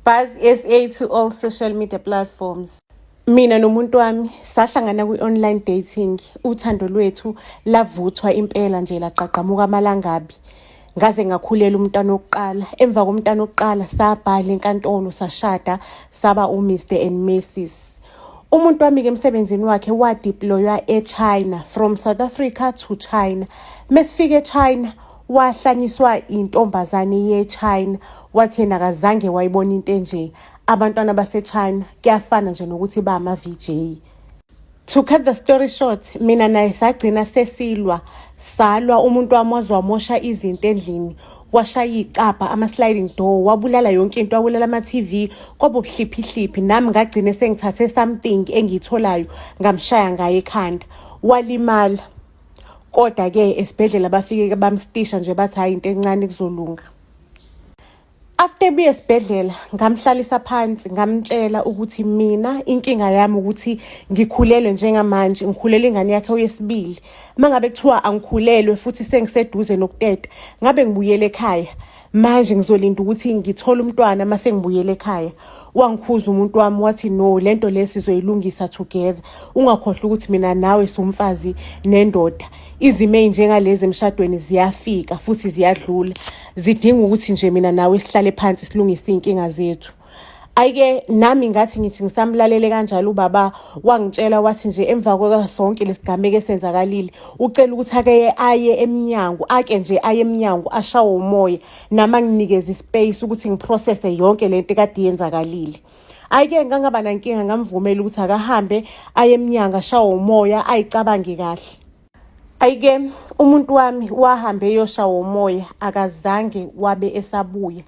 Buzz SA to all social media platforms. Mina nomuntu wami sahlangana kwi-online dating. Uthando lwethu lavuthwa impela nje, laqaqamuka amalangabi. Ngaze ngakhulela umntwana wokuqala. Emva komntwana wokuqala sabhala enkantolo, sashada, saba u-Mr and Mrs. Umuntu wami-ke emsebenzini wakhe wadeploywa e-China, from South Africa to China. Mesifika e-China wahlanyiswa intombazane ye-China, wathi yena akazange wayibona into enje. Abantwana base-China kuyafana nje nokuthi ba ama-VJ. To cut the story short, mina naye sagcina sesilwa, salwa. Umuntu wami waze wamosha izinto endlini, washaya iy'cabha, ama-sliding door, wabulala yonke into, wabulala ama-TV, kwaba ubuhliphihliphi. Nami ngagcine sengithathe something engiyitholayo, ngamshaya ngayo ekhanda, walimala. Kodwa-ke esibhedlela bafike bamstisha nje, bathi hhayi, into encane, kuzolunga. After ebuye esibhedlela ngamhlalisa phansi, ngamtshela ukuthi mina inkinga yami ukuthi ngikhulelwe njengamanje, ngikhulelwe ingane yakhe yesibili. Uma ngabe kuthiwa angikhulelwe futhi sengiseduze nokuteta, ngabe ngibuyele ekhaya. Manje ngizolinda ukuthi ngithole umntwana mase ngibuyele ekhaya. Wangikhuza umuntu wami, wathi no, lento le sizoyilungisa together. Ungakhohlwa ukuthi mina nawe siwumfazi nendoda. Izimo ey'njengalezi emshadweni ziyafika futhi ziyadlula. Zidinga ukuthi nje mina nawe sihlale phansi, silungise iy'nkinga zethu. Ayike, nami ngathi ngithi ngisamlalele kanjalo, ubaba wangitshela wathi nje emva kwasonke lesigameko esenzakalile, ucela ukuthi ake aye emnyango, ake nje aye emnyango ashawe umoya, nami anginikeze ispace ukuthi ngiprocesse yonke lento ekade yenzakalile. Ayike, ngangaba nankinga, ngamvumela ukuthi akahambe aye emnyango, ashawe umoya, ayicabange kahle. Ayike, umuntu wami wahambe eyoshawa umoya, akazange wabe esabuya.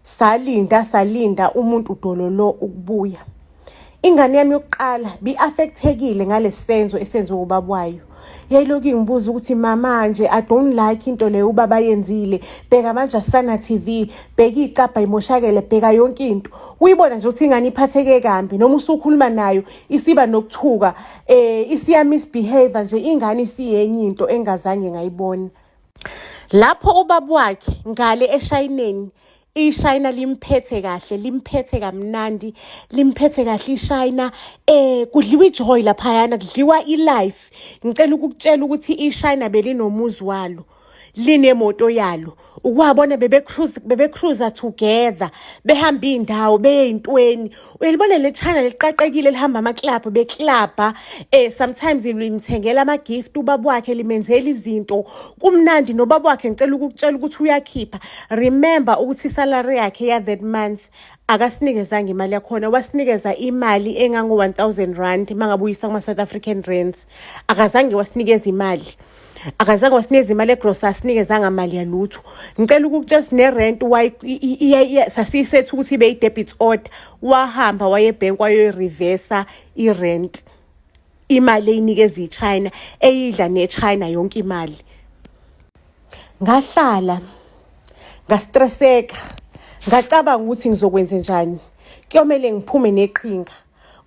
Salinda, salinda, umuntu dololo ukubuya. Ingane yami yokuqala bi-affectekile ngalesi senzo esenziwe ubaba wayo. Yayilokhu ingibuza ukuthi mama nje, I don't like into leyo ubaba ayenzile. Bheka manje asana TV, bheka icabha imoshakele, bheka yonke into. Uyibona nje ukuthi ingane iphatheke kambi, noma usukhuluma nayo isiba nokuthuka, isiya misbehave nje ingane, isiyenye into engazange ngayibona. Lapho ubaba wakhe ngale eShayineni, iShayina limphethe kahle, limphethe kamnandi, limphethe kahle iShayina. Kudliwa ijoy laphayana, kudliwa ilife. Ngicela ukukutshela ukuthi iShayina belinomuzi walo, linemoto yalo. Ukwabona bebe-cruise, bebe-cruise together, behamba iy'ndawo, beye ey'ntweni. Uyalibona le China liqaqekile, lihamba ama-club, beklabha. Sometimes limthengela ama-gift ubaba wakhe, limenzela izinto, kumnandi nobaba wakhe. Ngicela ukukutshela ukuthi uyakhipha. Remember ukuthi isalary yakhe ya that month akasinikezanga imali yakhona, wasinikeza imali engango-R1000 uma ngabe uyisa kuma-South African rands. Akazange wasinikeza imali, akazange wasinikeza imali egrosa, asinikezanga mali yalutho. Ngicela ukukutshela ukuthi nerent sasiyisethe ukuthi ibe i-debit order, wahamba waye ebhenki wayoyirivesa i-rent, imali eyinikeza i-China, eyidla ne-China yonke imali. Ngahlala ngastresseka, ngacabanga ukuthi ngizokwenza njani, kuyomele ngiphume neqhinga,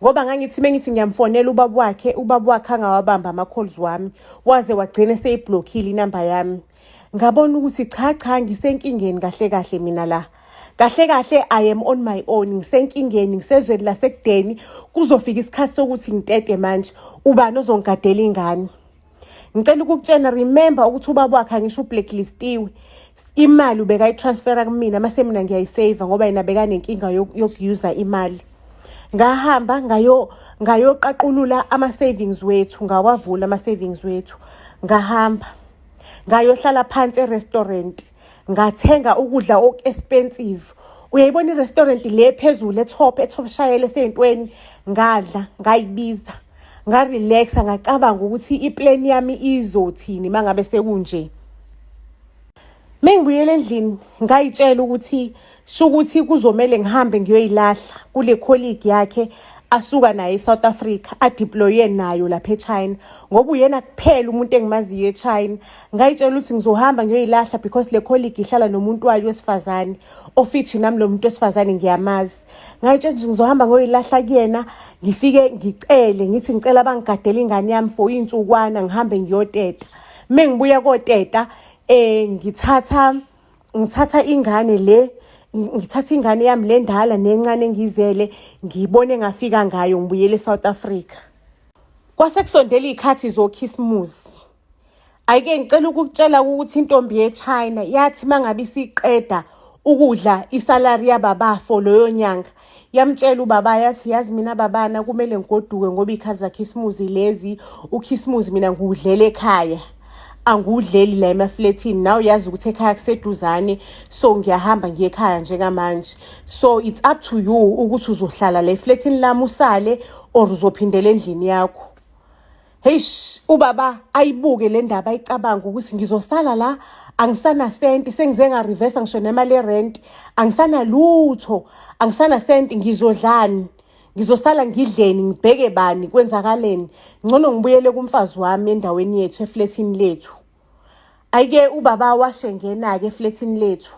ngoba ngangithi mengithi ngiyamfonela ubaba wakhe, ubaba wakhe angawabamba ama-calls wami, waze wagcina seyiblockile inamba yami. Ngabona ukuthi cha cha, ngisenkingeni kahle kahle mina la. Kahle kahle I am on my own, ngisenkingeni, ngisezweni lasekudeni. Kuzofika isikhathi sokuthi ngitete manje, ubani ozongigadela ingane? Ngicela ukukutshena, remember ukuthi ubaba wakhe angisho ublacklistiwe. Imali ubekayitransfera kumina, mase mina ngiyayisave ngoba yena bekanenkinga yoku-use imali. Ngahamba ngayoqaqulula ama-savings wethu, ngawavula ama-savings wethu, ngahamba ngayohlala phansi e-restaurant, ngathenga ukudla oku-expensive. Uyayibona i-restaurant le phezulu e-top, e-top shayela esey'ntweni. Ngadla, ngayibiza, ngarelaxa, ngacabanga ukuthi iplan yami izothini uma ngabe sekunje. Mengibuyela endlini ngayitshela ukuthi shukuthi kuzomele ngihambe ngiyoyilahla kule colleague yakhe asuka naye eSouth Africa, adeploye nayo lapha eChina, ngoba uyena kuphela umuntu engimaziyo eChina. Ngayitshela ukuthi ngizohamba ngiyoyilahla because le colleague ihlala nomuntu wayo wesifazane, ofithi nami lo muntu wesifazane ngiyamazi. Ngayitshela nje ngizohamba ngiyoyilahla kuyena, ngifike ngicele, ngithi ngicela bangigadele ingane yami for iy'nsukwana, ngihambe ngiyoteta. Mengibuya koteta ngithatha ingane le. Ngithathe ingane yami le ndala nencane engiyizele, ngibone ngafika ngayo, ngibuyele e-South Africa. Kwase kusondela iy'khathi zokhisimusi. Ayike ngicela ukukutshela ukuthi intombi yeChina yathi mangabe isiqeda ukudla isalary yababa for leyo nyanga, yamtshela ubaba yathi, "Yazi mina babana, kumele ngigoduke ngoba iy'khathi zakhisimusi lezi, ukhisimusi mina ngiwudlela ekhaya, angiwudleli la emaflethini. Nawe uyazi ukuthi ekhaya kuseduzane, so ngiyahamba ngiye ekhaya njengamanje. So it's up to you ukuthi uzohlala la eflethini lami usale or uzophindela endlini yakho." Heish, ubaba ayibuke le ndaba, ayicabanga ukuthi ngizosala la, angisana senti, sengize nga-reversa ngisho nemali yerent, angisanalutho, angisana senti, ngizodlani? Ngizosala ngidleni? Ngibheke bani? Kwenzakaleni? Ngcono ngibuyele kumfazi wami endaweni yethu, eflethini lethu." Ayike ubaba washengena-ke eflethini lethu.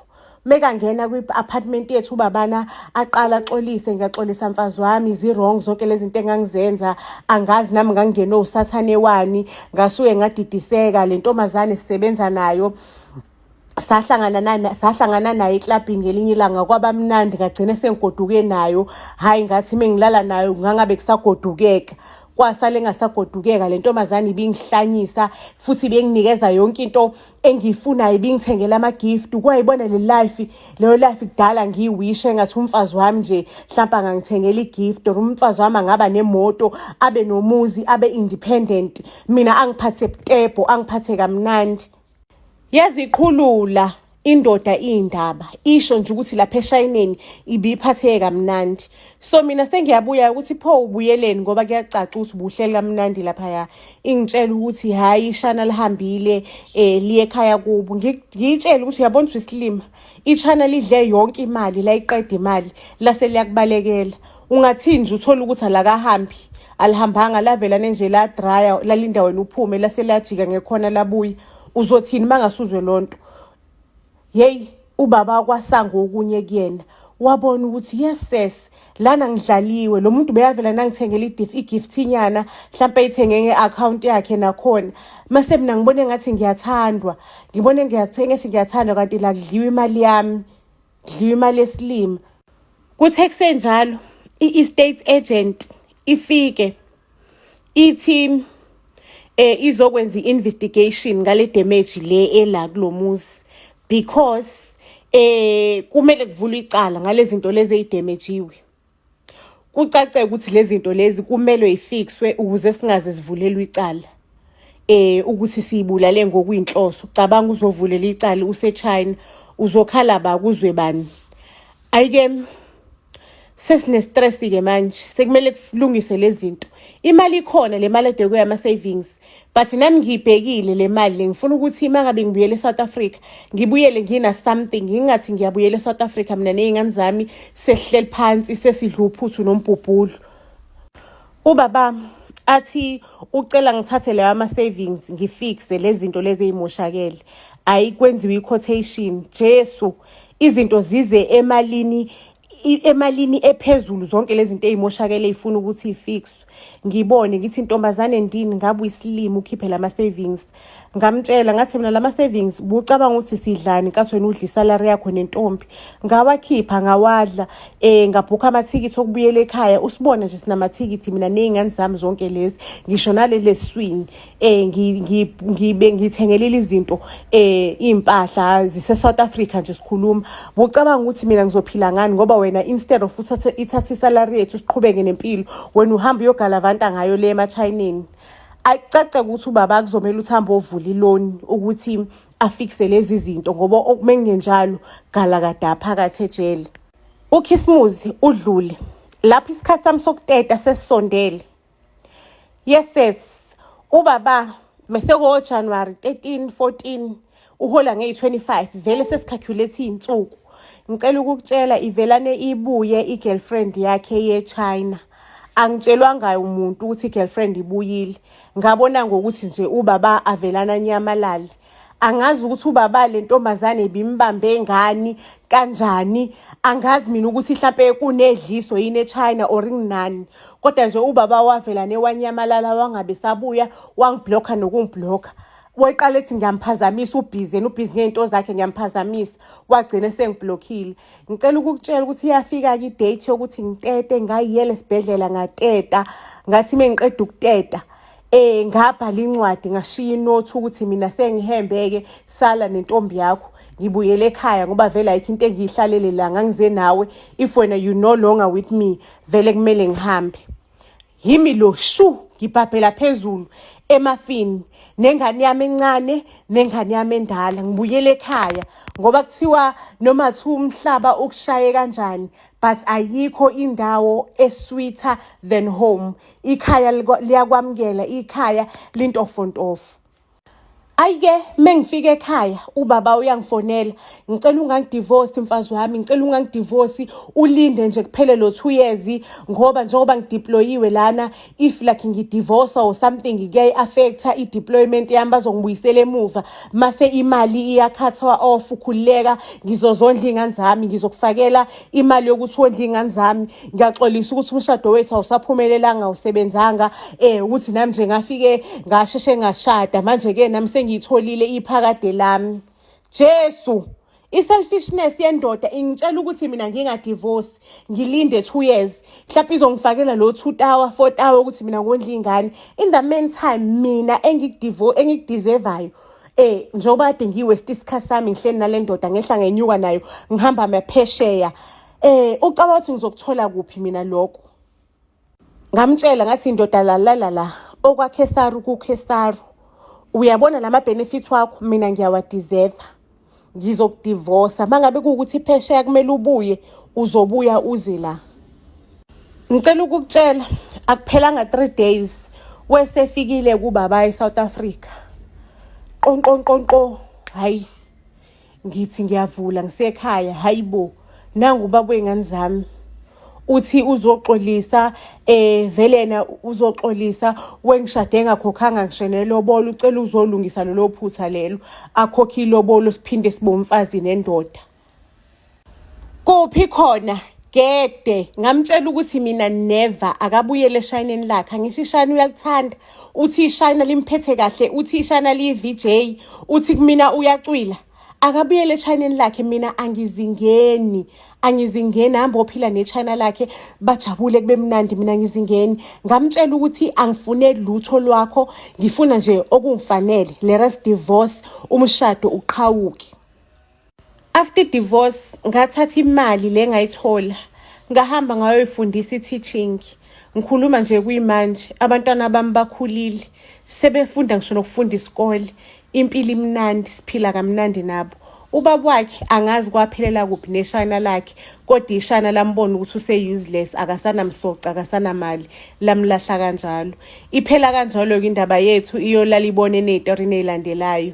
Mekangena kwi-apartment yethu ubabana, aqala axolise, "Ngiyaxolisa mfazi wami, zi-wrong zonke lezi zinto engangizenza. Angazi nami ngangingenwe usathane wani, ngasuke ngadidiseka. Le ntombazane sisebenza nayo, sahlangana naye eklabhini ngelinye ilanga, kwaba mnandi, ngagcina sengigoduke nayo. Hhayi, ngathi mengilala nayo ngangabe kusagodukeka, kwasale engasagodukeka. Le ntombazane ibingihlanyisa futhi benginikeza yonke into engiyifunayo, ibingithengela ama-gift. Kwayibona le life, leyo life kudala ngiyiwisha, engathi umfazi wami nje mhlawumpe angangithengela i-gift or umfazi wami angaba nemoto, abe nomuzi, abe independent, mina angiphathe butebho, angiphathe kamnandi." Yaziqhulula indoda iy'ndaba, isho nje ukuthi lapha eshayineni ibiphatheke kamnandi. So mina sengiyabuya ukuthi, "Pho ubuyeleni? Ngoba kuyacaca ukuthi ubuhleli kamnandi laphaya." Ingitshela ukuthi hhayi, ishana lihambile, liye ekhaya kubo. Ngiyitshele ukuthi, "Uyabona ukuthi isilima, ishana lidle yonke imali, layiqeda imali, lase liyakubalekela. Ungathi nje uthole ukuthi alakahambi, alihambanga, lavela nje ladraya, lalinda wena uphume, lase liyajika ngekhona labuya. Uzothini uma ngasuzwe loo nto?" Yeyi, ubaba kwasanga okunye kuyena, wabona ukuthi yes sis, lana ngidlaliwe. Lo muntu beyavela nangithengela i-gift-inyana, mhlampe ayithenge nge-akhawunti yakhe nakhona. Mase mina ngibone ngathi ngiyathandwa, ngibone ngathi ngiyathandwa, kanti la kudliwa imali yami, kudliwa imali yesilima. Kuthe kusenjalo, i-estate agent ifike ithi izokwenza i-investigation ngale damage le ela kulomuzi, because kumele kuvulwe icala ngale zinto lezi ey'damajiwe. Kucace ukuthi lezi zinto lezi kumelwe ifixwe ukuze singaze sivulelwe icala ukuthi siyibulale ngokuyinhloso. Cabanga uzovulela icala use-China, uzokhala ba kuzwe bani? Ayike, sesine-stress-ke manje, sekumele kulungise lezi zinto. Imali ikhona, le mali ede kuyama-savings, but nami ngiyibhekile le mali le. Ngifuna ukuthi uma ngabe ngibuyele e-South Africa, ngibuyele ngina something, ngingathi ngiyabuyela e-South Africa mina ney'ngane zami sesihleli phansi, sesidla uphuthu nombhubhudlo. Ubaba athi ucela ngithathe lawa ama-savings ngifixe lezi zinto lezi ey'moshakele. Ayi, kwenziwe i-quotation. Jesu, izinto zize emalini ephezulu, zonke lezi zinto ey'moshakele ey'funa ukuthi y'fixwe. Ngibone ngithi, "Ntombazane ndini, ngabe uyisilima ukhiphe lama-savings." Ngamtshela ngathi, "Mina lama-savings, bucabanga ukuthi sidlani nkathi wena udla isalary yakho nentombi? Ngawakhipha, ngawadla, ngabhukha amathikithi okubuyela ekhaya. Usibone nje sinamathikithi mina ney'ngane zami zonke lezi, ngisho naleli swing, ngibe ngithengelile izinto, iy'mpahla zise-South Africa nje sikhuluma. Bucabanga ukuthi mina ngizophila ngani? Ngoba wena instead of uthathe ithathe isalary yethu siqhubeke nempilo, wena uhamba uyogalavanta ngayo le emachayineni." Akucace ukuthi ubaba kuzomela ukuthi ahambe ovula i-loan ukuthi afixe lezi zinto, ngoba okumengenjalo galakada phakathi ejele. Ukhisimusi udlule lapho, isikhathi sami sokuteta sesisondele. Yes sis, ubaba bese ko January 13 14, uhola ngeyi-25, vele sesi-calculate iy'nsuku. Ngicela ukukutshela, ivelane ibuye i-girlfriend yakhe ye-China. Angitshelwanga umuntu ukuthi i-girlfriend ibuyile, ngabona ngokuthi nje ubaba avelana anyamalale. Angazi ukuthi ubaba le ntombazane ibimbambe ngani, kanjani. Angazi mina ukuthi hlampe kunedliso yini eChina or kunani, kodwa nje ubaba wavelane wanyamalala, wangabe sabuya, wangiblocka nokungiblocka. Weqala ethi ngiyamphazamisa ubhizi, yena ubhizi ngey'nto zakhe ngiyamphazamisa. Wagcina esengiblokhile. Ngicela ukukutshela ukuthi iyafika-ke i-date yokuthi ngitete, ngayiyela esibhedlela ngateta. Ngathi uma ngiqeda ukuteta, ngabhala incwadi ngashiya inothi ukuthi mina sengihembe-ke sala nentombi yakho ngibuyele ekhaya ngoba vele ayikho into engiyihlalele la ngangize nawe if wena you no longer with me vele kumele ngihambe. Yimi lo shu ngibhabhela phezulu emafini nengane yami encane nengane yami endala ngibuyele ekhaya ngoba kuthiwa noma thiwa umhlaba ukushaye kanjani but ayikho indawo esweeter than home. Ikhaya liyakwamukela, ikhaya lintofontofo. Ayi-ke mengifika ekhaya ubaba uyangifonela ngicela ungangidivosi mfazi wami ngicela ungangidivosi ulinde nje kuphele lo 2 years ngoba njengoba ngideployiwe lana if like ngidivosa or something kuyayi-affecta i-deployment yami bazongibuyisela emuva mase imali iyakhathwa off ukhululeka ngizozondla iy'ngane zami ngizokufakela imali yokuthi wondle iy'ngane zami ngiyaxolisa ukuthi umshado wethu awusaphumelelanga awusebenzanga ukuthi nami nje ngafike ngasheshe ngashada manje-ke nami sengiyitholile iphakade lami. Jesu, i-selfishness yendoda ingitshela ukuthi mina ngingadivosi ngilinde 2 years mhlawumbe izongifakela lo 2 tawa 4 tawa ukuthi mina ngondla iy'ngane. In the meantime mina engikudeservayo njengoba kade ngiyi-waste isikhathi sami ngihleli nale ndoda ngehla ngenyuka nayo ngihamba maphesheya ucabanga ukuthi ngizokuthola kuphi mina lokho? Ngamtshela ngathi indoda lalala la okwaKhesaru kuKhesaru uyabona lama benefits wakho mina ngiyawadeserva ngizokudivosa mangabe kuwukuthi phesheya kumele ubuye uzobuya uze la. Ngicela ukukutshela akuphelanga 3 days wesefikile kubaba eSouth Africa. Qonqonqonqo hayi ngithi ngiyavula ngisekhaya hayibo nangu ubaba wey'ngane zami uthi uzoxolisa vele yena uzoxolisa wengishade engakhokhanga ngisho nelobolo ucela uzolungisa lolo phutha lelo akhokhe ilobolo siphinde sibe umfazi nendoda. Kuphi khona gede ngamtshela ukuthi mina never akabuyele eshayineni lakhe angisho ishayina uyalithanda uthi ishayina limphethe kahle uthi ishayina liyi-VJ uthi kumina uyacwila akabuyele eshayineni lakhe mina angizingeni angizingeni hamba ophila nechina lakhe bajabule kube mnandi mina ngizingeni. Ngamtshela ukuthi angifune lutho lwakho ngifuna nje okungifanele let us divorce umshado uqhawuke. After divorce ngathatha imali le ngayithola ngahamba ngayoyifundisa i-teaching. Ngikhuluma nje kuyimanje abantwana bami bakhulile sebefunda ngisho nokufunda isikole impilo imnandi siphila kamnandi nabo. Ubaba wakhe angazi kwaphelela kuphi neshayina lakhe kodwa ishayina lambona ukuthi use-useless akasanamsoco akasanamali lamlahla kanjalo. Iphela kanjalo-ke indaba yethu iyolala ibone ney'torini ey'landelayo.